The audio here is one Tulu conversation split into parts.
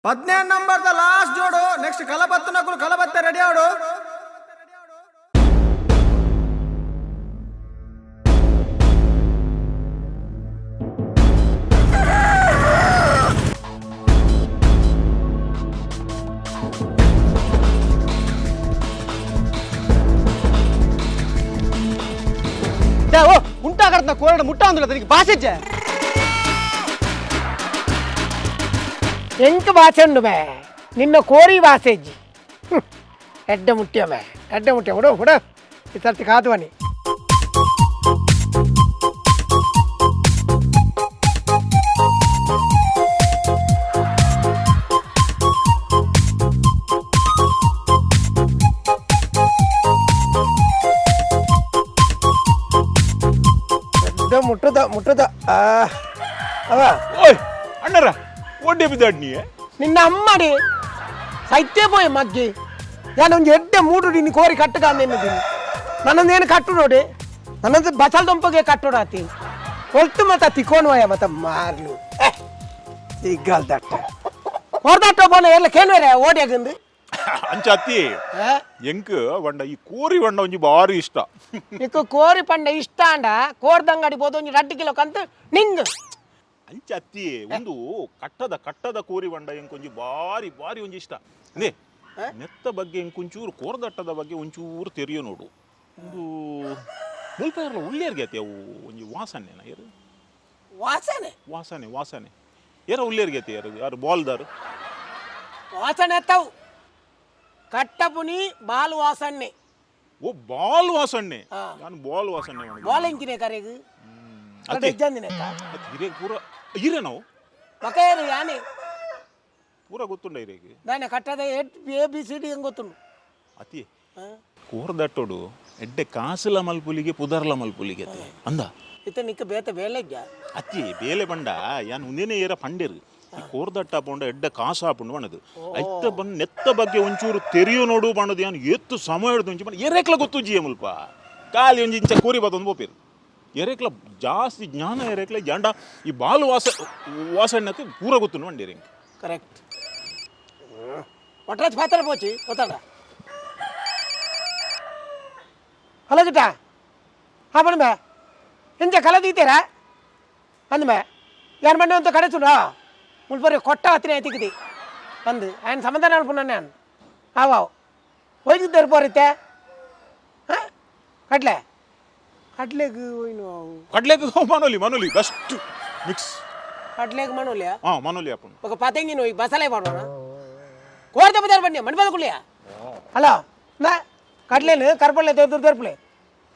15 number the last ಜೋಡು. ನೆಕ್ಸ್ಟ್ ಕಲಬತ್ತನಕುಲು ಕಲಬತ್ತ ರೆಡಿ ಆಡು. ಓ ಉಂಟಾಗಡ್ದ ಕೋರಡ ಮುಟ್ಟ ಅಂದಿಲ್ಲ ನನಗೆ ಬಾಸೆಜ್ಜೆ. ಎಂಕ್ ಬಾಸೆ ಉಂಡು ಬೇ, ನಿನ್ನ ಕೋರಿ ಬಾಸೆಜ್ಜಿ. ಎಡ್ಡೆ ಮುಟ್ಟಿಯ ಬೇ, ಎಡ್ಡೆ ಮುಟ್ಟಿಯ. ಹುಡು ಹುಡು, ಈ ಸರ್ತಿ ಕಾದುವನಿ. ಎಡ್ಡೆ ಮುಟ್ಟುದ ಮುಟ್ಟುದ. ಆ, ಅವ. ಓಯ್ ಅಣ್ಣರ, ಒಡ್ಡೆ ಬಿದ್ದಾಡ್ ನೀ. ನಿನ್ನ ಅಮ್ಮಡಿ ಸೈತೆ ಪೋಯ್ ಮಗ್ಗಿ. ನಾನು ಒಂಜಿ ಎಡ್ಡೆ ಮೂಡು ನಿನ್ನ ಕೋರಿ ಕಟ್ಟುಗ ಅಂದೇನಿದ್ದೀನಿ. ನನ್ನೊಂದೇನು ಕಟ್ಟು ನೋಡಿ, ನನ್ನದು ಬಸಲ್ ದೊಂಪಗೆ ಕಟ್ಟೋಡಾತಿ ಹೊಲ್ತು ಮತ್ತ ತಿಕೋನ್ವಯ ಮತ್ತ ಮಾರ್ಲು ಸಿಗ್ಗಲ್ ದಟ್ಟ ಹೊರದಟ್ಟ ಬೋನ ಎಲ್ಲ ಕೇಳುವರೆ ಓಡಿಯಾಗಂದು. ಅಂಚಾತಿ, ಎಂಕ್ ವಂಡ ಈ ಕೋರಿ ವಂಡ ಒಂಜಿ ಬಾರಿ ಇಷ್ಟ. ನಿಕ್ಕು ಕೋರಿ ಪಂಡ ಇಷ್ಟ ಅಂಡ ಕೋರ್ದಂಗಡಿ ಬೋದು ಒಂಜಿ 2 ಕಿಲೋ ಕಂತ ನಿಂಗ್. ಅಂಚತ್ತಿ, ಒಂದು ಕಟ್ಟದ ಕಟ್ಟದ ಕೋರಿ ವಂಡ ಎಂಕ್ ಒಂಜಿ ಬಾರಿ ಬಾರಿ ಒಂಜಿ ಇಷ್ಟ. ಅಂದೇ ನೆತ್ತ ಬಗ್ಗೆ ಎಂಕೊಂಚೂರು ಕೋರ್ದಟ್ಟದ ಬಗ್ಗೆ ಒಂಚೂರು ತೆರಿಯೋ ನೋಡು. ಒಂದು ಮುಲ್ಪ ಇರಲ್ಲ ಉಳ್ಳೇರ್ಗೆ ಅತಿ ಅವು ಒಂಜಿ ವಾಸನೆನ ಏರು. ವಾಸನೆ? ವಾಸನೆ ವಾಸನೆ ಏರ ಉಳ್ಳೇರ್ಗೆ ಅತಿ. ಯಾರು ಯಾರು ಬಾಲ್ದಾರು? ವಾಸನೆ ತಾವು ಕಟ್ಟಪುನಿ ಬಾಲ್ ವಾಸನೆ. ಓ, ಬಾಲ್ ವಾಸನೆ. ಹಾ. ನಾನು ಬಾಲ್ ವಾಸನೆ ಮಾಡೋದು. ಬಾಲ್ ಎಂಚಿನೆ ಕರೆಗ್? ಅತ್ತೆ. ಇಜ್ಜಂದಿನೆಕ್ಕ. ಅತ್ತೆ, ಹಿರಿಯ ಪೂರ ಹಿರಿಯ ನಾವು. ಮಕೇರು ಯಾನೆ. ಪೂರ ಗೊತ್ತುಂಡ ಹಿರಿಯಗೆ. ದಾನೆ ಕಟ್ಟದ A B C D ಹೆಂಗ್ ಗೊತ್ತುಂಡು? ಅತಿ, ಕೋರ್ದಟ್ಟೋಡು ಎಡ್ಡೆ ಕಾಸುಲ ಮಲ್ಪುಲಿಗೆ ಪುದರ್ಲ ಮಲ್ಪುಲಿಗೆ ಅತ್ತೆ ಅಂದ. ಇತ್ತ ನಿಕ್ಕ ಬೇತ ಬೇಲೆಗ್ಗ. ಅತ್ತಿ, ಬೇಲೆ ಬಂಡ ಯಾನ್ ಉಂದೇನೆ ಏರ ಪಂಡೇರು ಈ ಕೋರ್ದಟ್ಟ ಪೋಂಡ ಎಡ್ಡೆ ಕಾಸು ಆಪುಂಡು ಬಣ್ಣದು. ಐತ ಬಂದು ನೆತ್ತ ಬಗ್ಗೆ ಒಂಚೂರು ತೆರಿಯೋ ನೋಡು ಬಣ್ಣದು. ಯಾನ್ ಎತ್ತು ಸಮಯ ಹಿಡ್ದು ಒಂಚಿ ಬಣ್ಣ ಎರೇಕ್ಲ ಗೊತ್ತು ಜಿಯ ಮುಲ್ಪ ಖಾಲಿ ಒಂಜಿ ಇಂಚ ಕೋರಿ ಬತ್ತೊಂದು ಪೋಪೇರು. ಎರೇಕ್ಲ ಜಾಸ್ತಿ ಜ್ಞಾನ ಎರೇಕ್ಲ ಜಾಂಡ ಈ ಬಾಲು ವಾಸ ವಾಸಣ್ಣಕ್ಕೆ ಪೂರ ಗೊತ್ತು ಬಂಡೇರಿ. ಕರೆಕ್ಟ್. ಒಟ್ರಾಜ್ ಪಾತ್ರ ಪೋಚಿ ಗೊತ್ತಲ್ಲ. ಹಲೋ ಗಿಟ್ಟ, ಹಾಂ ಬಣ್ಣ ಎಂಚ ಕಲ ದೀತೀರಾ ಅಂದ ಯಾರು ಬಣ್ಣ ಅಂತ ಕಡೆ ಸುಡ ಮುಲ್ಪರಿ ಕೊಟ್ಟ ಹತ್ತಿರ ಐತಿಕ್ಕಿದಿ ಅಂದು ఆయన ಸಮಾಧಾನ ಅನ್ಪುಣ್ಣ ನಾನು ಆವಾವ್ ಹೋಯ್ತಿದ್ದಾರೆ ಪೋರಿತ್ತೆ. ಹಾಂ, ಕಡ್ಲೆ ಕಡ್ಲೆಗ್ ಹೋಯ್ನು ಅವು. ಕಡ್ಲೆಗ್ ಮನೋಲಿ ಮನೋಲಿ ಬೆಸ್ಟ್ ಮಿಕ್ಸ್. ಕಡ್ಲೆಗ್ ಮನೋಲಿಯಾ? ಹಾಂ, ಮನೋಲಿ ಆಪುಂಡು. ఒక పతంగి నువ్వు బసలే పడవనా ಕೋರ್ದ ಬದಾರ ಬನ್ನಿ ಮಣ್ ಬದಕುಳಿಯ. ಹಲೋ, ನಾ ಕಡ್ಲೇನು ಕರ್ಪಳ್ಳೆ ತೆಗೆದು ತೆರ್ಪಲೆ.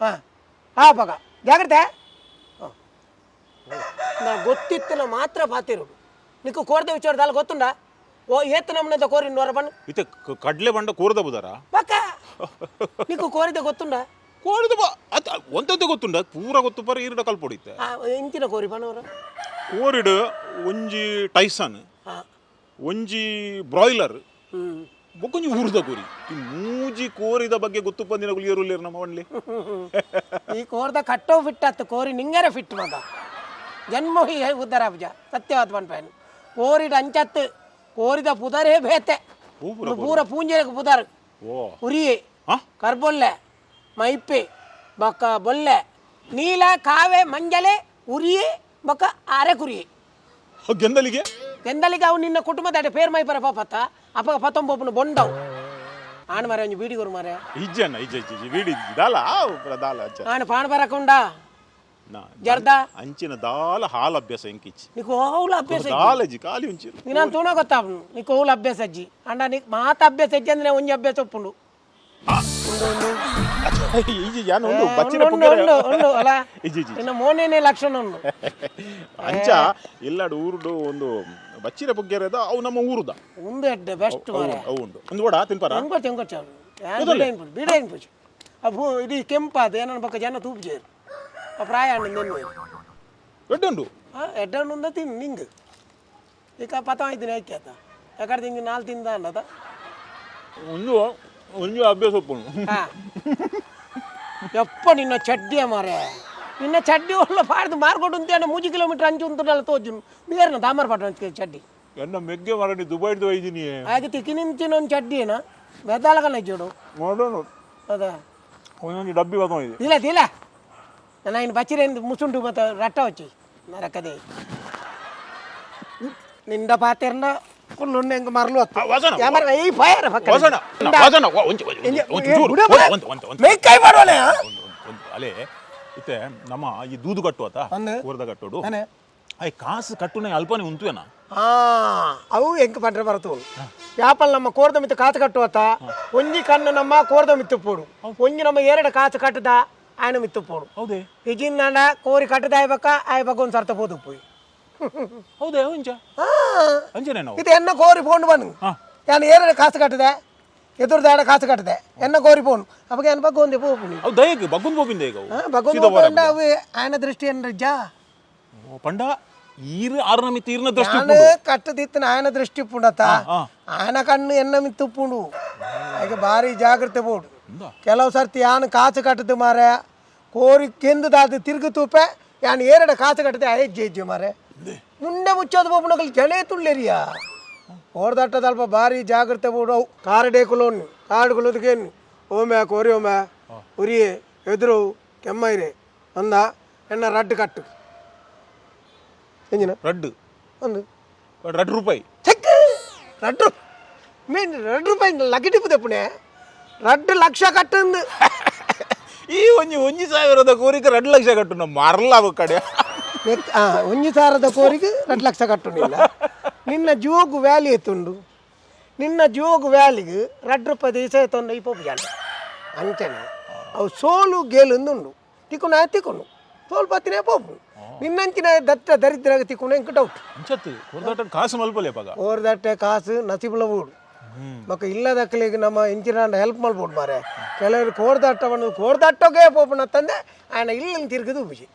ಹಾಂ ಹಾಂ ಪಗ ಜಾಗ್ರತೆ. ನಾ ಗೊತ್ತಿತ್ತು, ನಾ ಮಾತ್ರ ಪಾತಿರು. ನಿಕ್ಕು ಕೋರ್ದ ವಿಚಾರದಲ್ಲಿ ಗೊತ್ತುಂಡ? ಓ ಏತ್ತು ನಮ್ಮನೆ ಕೋರಿ ನೂರ ಬಣ್ಣ. ಇತ್ತೆ ಕಡ್ಲೆ ಬಂಡ ಕೋರ್ದ ಬುದಾರ. ಪಕ್ಕ ನಿಕ್ಕು ಕೋರಿದ ಗೊತ್ತುಂಡ? ಕೋರಿದ ಬ ಅತ್ ಒಂದೊಂದೇ ಗೊತ್ತುಂಡ, ಪೂರ ಗೊತ್ತು ಪರ ಈರಡ ಕಲ್ಪೊಡಿತ್ತೆ. ಆ, ಇಂಚಿನ ಕೋರಿ ಬಣ್ಣವರು? ಕೋರಿಡ್ ಒಂಜಿ ಟೈಸನ್, ಒಂಜಿ ಬ್ರಾಯ್ಲರ್, ಬೊಕ್ಕೊಂಜಿ ಊರ್ದ ಕೋರಿ. ಈ ಮೂಜಿ ಕೋರಿದ ಬಗ್ಗೆ ಗೊತ್ತು ಪಂದಿನ ಏರುಲ್ಲೇರು ನಮ್ಮ ಒಣ್ಲಿ. ಈ ಕೋರ್ದ ಕಟ್ಟೋ ಫಿಟ್ ಆತು ಕೋರಿ ನಿಂಗರೆ ಫಿಟ್ ಮಗ ಜನ್ಮ ಉದ್ದಾರ ಅಬ್ಜ ಸತ್ಯವಾದ ಪನ್ಪೇನು. ಕೋರಿಡ ಅಂಚತ್ತು ಕೋರಿದ ಪುದರೇ ಬೇತೆ. ಓ, ಪೂರ. ಪೂರ ಪೂಂಜೆಗೆ ಪುದರ್. ಓ. ಉರಿಯೆ, ಹಾ? ಕರ್ಬೊಲ್ಲೆ, ಮೈಪೆ, ಬೊಕ್ಕ ಬೊಲ್ಲೆ, ನೀಲ, ಕಾವೆ, ಮಂಜಲೆ, ಉರಿಯೆ, ಬೊಕ್ಕ ಅರೆ ಕುರಿಯೆ. ಗೆಂದಲಿಗೆ? ಎಂದಲಿಗೆ ಅವು ನಿನ್ನ ಕುಟುಂಬದ ಪೇರ್ ಮೈಪರ ಪಾಪತ್ತ ಅಪ್ಪ ಪತ್ತೊಂಬೊಪ್ಪನ ಬೊಂಡವು. ಆಣ್ ಮಾರೆ, ಒಂಜಿ ಬೀಡಿಗೊರು ಮಾರೆ. ಇಜ್ಜಣ್ಣ, ಇಜ್ಜ ಇಜ್ಜ ಇಜ್ಜ, ವೀಡಿ ಇಜ್ಜಿ ದಾಲ ಆ ಪೂರ ದಾಲ ಅಜ್ಜ. ಆಣ್ ಪಾಣ್ ಬರಕುಂಡ. ನಾ ಜರ್ದ. ಅಂಚಿನ ದಾಲ ಹಾಲ್ ಅಭ್ಯಾಸ ಎಂಕಿಚ್ಚಿ. నీకు ఓవుల ಅಭ್ಯಾಸ? ದಾಲ ಇಜ್ಜಿ, ಖಾಲಿ ಒಂಚೂರು. ನೀನು ತೂಣ ಗೊತ್ತಾಪು ನೀಕು ಓವುಲ ಅಭ್ಯಾಸ ಅಜ್ಜಿ ಅಂಡ ನೀಕ್ ಮಾತ ಅಭ್ಯಾಸ ಅಜ್ಜಿ ಅಂದ್ರೆ ಒಂಜಿ ಅಭ್ಯಾಸ ಉಪ್ಪುಂಡು. ಇಜ್ಜಿ, ಯಾನ್ ಉಂಡು ಬಚ್ಚಿನ ಉಂಡು. ಪುಗ್ಗೆರೆ. ಉಂಡು ಉಂಡು ಅಲ್ಲ? ಇಜ್ಜಿ ಇಜ್ಜಿ. ನಿನ್ನ ಮೋನೇನೆ ಲಕ್ಷಣ ಉಂಡು. ಅಂಚ ಇಲ್ಲಾಡು ಊರುಡು ಒಂದು ಬಚ್ಚಿರ ಪುಗ್ಗೆರೆದ ಅವು ನಮ್ಮ ಊರುದ. ಉಂದು ಎಡ್ಡೆ ಬೆಸ್ಟ್ ಮಾರೆ. ಅವು ಉಂಡು ಒಂದು ವಡ ತಿನ್ಪಾರ. ಎಂಕೊಚ್ಚ ಎಂಕೊಚ್ಚ ಬೀಡ ಇನ್ಪುಡು ಬೀಡ ಇನ್ಪುಚು ಅವು ಇಡೀ ಕೆಂಪಾದ ಏನನ್ನ ಪಕ್ಕ ಜನ ತೂಪು చేరు ಆ ಪ್ರಾಯ ಅಣ್ಣ ನಿನ್ನೆ. ಎಡ್ಡೆ ಉಂಡು. ಎಡ್ಡೆ ಉಂಡ ತಿನ್ ನಿಂಗ್. ಇಕ ಪತ ಇದ್ದೀನಿ ಐಕ್ಯಾತ ಯಾಕಡೆ ತಿಂಗಿ ನಾಲ್ ತಿಂದ ಅನ್ನದ. ಒಂದು ಒಂದು ಅಭ್ಯಾಸ ಉಪ್ಪುಂಡು. ಹಾ ಯಪ್ಪ, ನಿನ್ನ ಚಡ್ಡಿಯ ಮಾರೆ. ನಿನ್ನ ಚಡ್ಡಿ ಒಳ್ಳೆ ಪಾಡ್ದು ಮಾರ್ಕೊಟ್ಟು ಉಂತೇನೆ 3 ಕಿಲೋಮೀಟರ್ ಅಂಚು ಉಂಟುನಲ್ಲ ತೋಜು ಬೇರೆ ದಾಮರ್ ಪಾಟ ಚಡ್ಡಿ. ಎನ್ನ ಮೆಗ್ಗೆ ಮರಣಿ ದುಬೈಡ್ದು ಒಯ್ದಿನಿ. ಆಗ ತಿಕ್ಕಿನಿಂಚಿನ ಒಂದು ಚಡ್ಡಿ ಏನ ಬೆದ್ದಾಳಕನ ಜೋಡು. ನೋಡೋಣ. ಅದ. ಒಂದೊಂದು ಡಬ್ಬಿ ಬತ್ತೊಂದಿದೆ. ಇಲ್ಲ ಇಲ್ಲ, ನಾನು ಇನ್ನು ಬಚ್ಚಿರೇನು ಮುಸುಂಡು ಮತ್ತು ರಟ್ಟ ವಚ್ಚಿ ನರಕದೆ ನಿಂದ ಪಾತೆರ್ನ ಕುಲ್ಲುಂಡು ಹೆಂಗ್ ಮರಲು ಹೊತ್ತು. ವಾಸನ. ಈ ಫೈರ್. ವಾಸನ ವಾಸನ ಒಂಚು ಒಂಚೂರು ಒಂದು ಒಂದು ಒಂದು ಕೈ ಮಾಡುವಲೆ. ಅಲೆ ಇತ್ತೆ ನಮ್ಮ ಈ ದೂದು ಕಟ್ಟುವತ. ಅಂದು. ಕೂರ್ದ ಕಟ್ಟೋಡು I ಕಾಸು ಕಟ್ಟುನ ಅಲ್ಪನೆ ಉಂತುವೇನ. ಆ ಅವು ಎಂಕ್ ಪಂಡ್ರೆ ಬರತು ಯಾಪಲ್ ನಮ್ಮ ಕೋರ್ದ ಮಿತ್ತು ಕಾಸು ಕಟ್ಟುವತ್ತ, ಒಂಜಿ ಕಣ್ಣು ನಮ್ಮ ಕೋರ್ದ ಮಿತ್ತು ಪೋಡು, ಒಂಜಿ ನಮ್ಮ ಎರಡು ಕಾಸು ಕಟ್ಟದ ಆಯನ ಮಿತ್ತು ಪೋಡು. ಹೌದೇ? ಇಜಿಂದಾಂಡ ಕೋರಿ ಕಟ್ಟದ ಆಯ್ಬಕ್ಕ ಆಯ್ಬಕ್ಕ ಒಂದು ಸರ್ತ ಪೋದು ಪೋಯಿ. ಹೌದೇ ಒಂಚ ಅಂಚನೆ ನಾವು ಇದು ಎನ್ನ ಕೋರಿ ಫೋನ್ ಬನ್ನು. ನಾನು ಏರಡೆ ಕಾಸು ಕಟ್ಟದೆ, ಎದುರ್ದಾಡ ಕಾಸು ಕಟ್ಟದೆ, ಎನ್ನ ಕೋರಿ ಫೋನ್ ಅವಾಗ ಏನ್ ಬಗ್ಗೆ ಒಂದೇ ಪೋಪುನಿ. ಅವು ದಯಕ್ಕೆ ಬಗ್ಗುಂದು ಪೋಪಿಂದ ಈಗ ಅವು. ಭಗವಂತ ಸೀದಾ ಬೋರ. ಅವು ಆಯನ ದೃಷ್ಟಿ ಏನ್ರಜ್ಜಾ. ಓ, ಪಂಡ ಈರ್ ಆರ್ನ ಮಿತಿ ಈರ್ನ ದೃಷ್ಟಿ. ನಾನು ಕಟ್ಟದಿತ್ತಿನ ಆಯನ ದೃಷ್ಟಿ ಪುಂಡತ. ಆ. ಆಯನ ಕಣ್ಣು ಎನ್ನ ಮಿತ್ತು ಪುಂಡು, ಈಗ ಭಾರಿ ಜಾಗ್ರತೆ ಬೋಡು. ಉಂದಾ? ಕೆಲವು ಸರ್ತಿ ಯಾನು ಕಾಸು ಕಟ್ಟದು ಮಾರೆ, ಕೋರಿ ಕೆಂದುದಾದ ತಿರುಗು ತೂಪೆ, ಯಾನು ಏರಡ ಕಾಸು ಕಟ್ಟದೆ ಹೆಜ್ಜೆ ಹೆಜ್ಜೆ ಮಾರೆ ಮುಂಡೆ ಮುಚ್ಚೋದು ಪೋಪುನಕಲ್ ಜನೆ ತುಳ್ಳೆರಿಯ ಓಡ್ದಟ್ಟದಲ್ಪ ಭಾರಿ ಜಾಗ್ರತೆ ಬೋಡು. ಅವು ಕಾರಡೇಕುಲೋನ್ ಕಾಡುಗುಲೋದಕ್ಕೇನು ಓಮೆ ಕೋರಿ ಓಮೆ ಉರಿಯೆ ಎದುರು ಕೆಮ್ಮೈರೆ ಅಂದ ಎನ್ನ ರಡ್ಡು ಕಟ್ಟು ಎಂಜಿನ. ರಡ್ಡು. ಒಂದು. ರಡ್ಡು ರೂಪಾಯಿ. ಚೆಕ್ ರಡ್ಡು ಮೀನ್ 2 ರೂಪಾಯಿ ಲಗಿಟಿಪ್ಪು ತೆಪ್ಪುನೆ, 2 ಲಕ್ಷ ಕಟ್ಟಂದು. ಈ ಒಂಜಿ ಒಂಜಿ ಸಾವಿರದ ಕೋರಿಕೆ 2 ಲಕ್ಷ ಕಟ್ಟು ನಮ್ಮ ಮರಲ ಅವು ಕಡೆ. 1 ಸಾವಿರದ ಕೋರಿಗೆ 2 ಲಕ್ಷ ಕಟ್ಟುನಿಲ್ಲ. ನಿನ್ನ ಜೋಗು ವ್ಯಾಲಿ ಎತ್ತುಂಡು, ನಿನ್ನ ಜೋಗು ವ್ಯಾಲಿಗೆ 2 ರೂಪಾಯಿ ದಿವಸ ಎತ್ತೊಂದು ಈ ಪೋಪು ಜಾನ ಅಂಚನೆ. ಅವು ಸೋಲು ಗೇಲುಂದುಂಡು, ತಿಕ್ಕು ತಿಕ್ಕೊಂಡು ಸೋಲು ಪತ್ತಿನೇ ಪೋಪು. ನಿನ್ನಂಚಿನ ದತ್ತ ದರಿದ್ರಾಗ ತಿಕ್ಕೊಂಡು ಎಂಕ್ ಡೌಟ್. ಅಂಚತ್ತು ಕೋರ್ದಾಟ ಕಾಸು ಮಲ್ಪಲೆ ಪಗ. ಓರ್ದಟ್ಟೆ ಕಾಸು ನಸಿಬುಲ ಬೋಡು ಮಕ್ಕ ಇಲ್ಲದಕ್ಕಲಿಗೆ ನಮ್ಮ ಇಂಚಿನ ಹೆಲ್ಪ್ ಮಾಡ್ಬೋದು ಮಾರೆ. ಕೆಲವರು ಕೋರ್ದಾಟವನ್ನು ಕೋರ್ದಾಟೋಗೆ ಪೋಪುನ ತಂದೆ ಆಯನ ಇಲ್ಲಿ ತಿರುಗಿದು ಉಬ್ಬಿಸಿ.